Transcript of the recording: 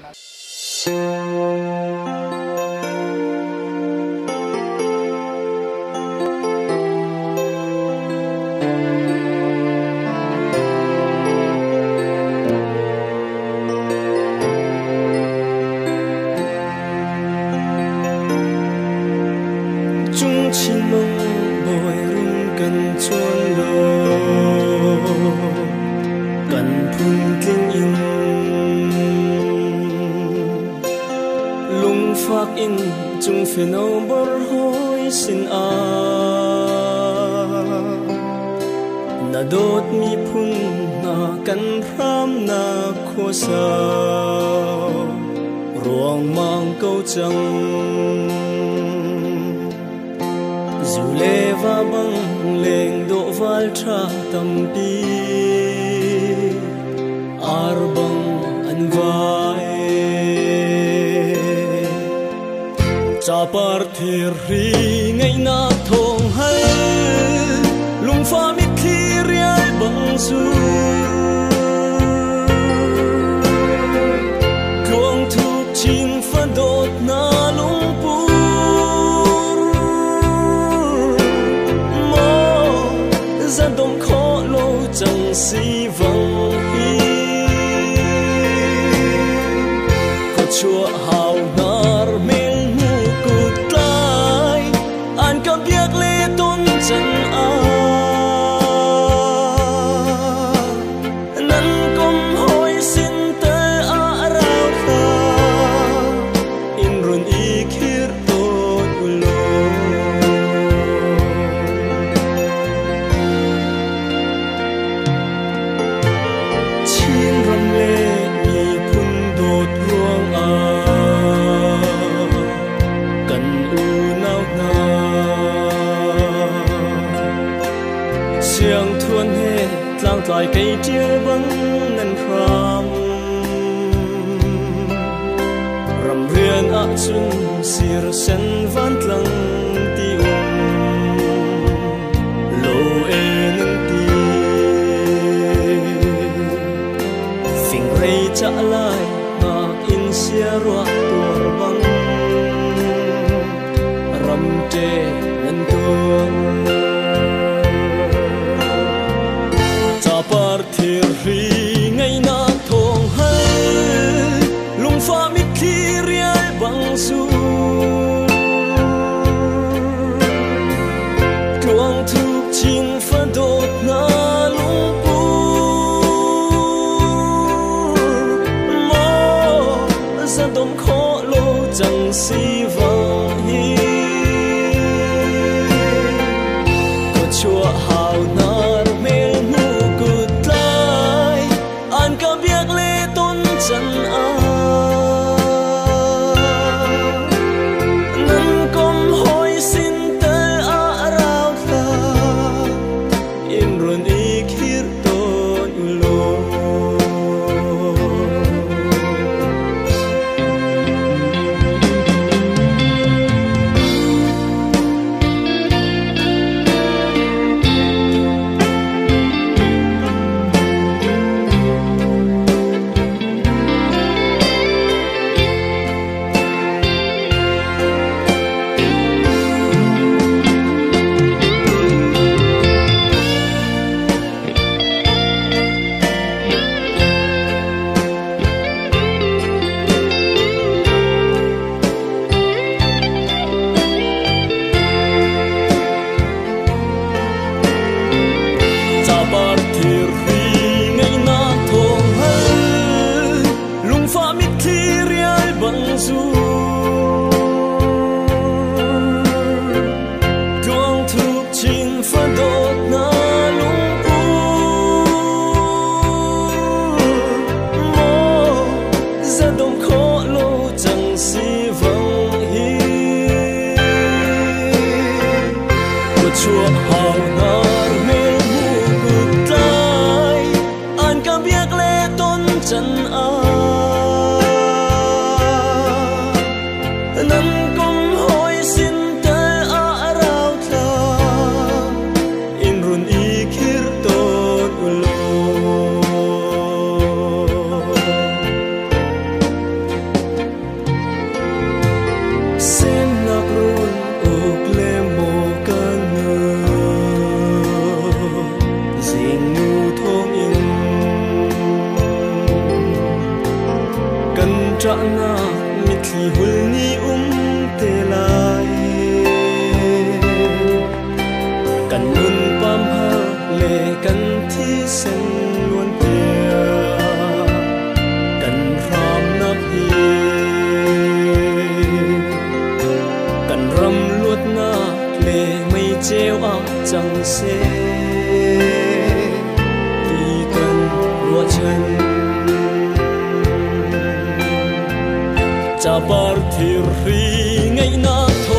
Cung chin mong bawi run kan chuan law kan phun tling in lungfak in cung feno bor hoi sin a na dawt mi phun na kan hram na khuasa ruang mang ko cang dù lê va băng leng độ val tha tampi ar bang an vai cha par thir ri ngai na thong hal lung fa mit thi riai bang su Luang thuk chin fa dot na lung pur mo za dom kho lo chang si vang hi ko chua hau nar mel mu ku tlai an ka biak le ton chan a nan kom hoi sin te a rau tha in run i khir ton ulo chin ram le mi phun dot ruang a kan u nau na siang thuan he tlang tlai cây tial bang nan ram ram rian a chun sir sen van tlang ti um lo e nan ti phing rei cha lai ngak in sia ruah tuar bang ram te nan tuang cha par thir ri ngai na thong hal lung fa mit thi riai bang su Luang thuk chin fa dot na lung pur mo za dom kho lo chang si vang hi ko chua hau nar mel mu ku tlai an ka biak le ton chan a nan kom hoi sin te a rau tha in run i khir ton ulo. Cha par thir ri ngai na thong hal lung fa mit thi riai bang zu Luang thuk chin fa dot na lung pur mo za dom kho lo chang si vang hi ko chua hau nar mel mu ku tlai an ka biak le ton chan a. Ṭahnak mitthli hul ni um te lai. Kan nun pamhar le kan thisen luan tiah kan hramnak hi kan ram luatnak le mei ceu ah cang seh ti kan ruahchan. Capar thirhri ngeihnak.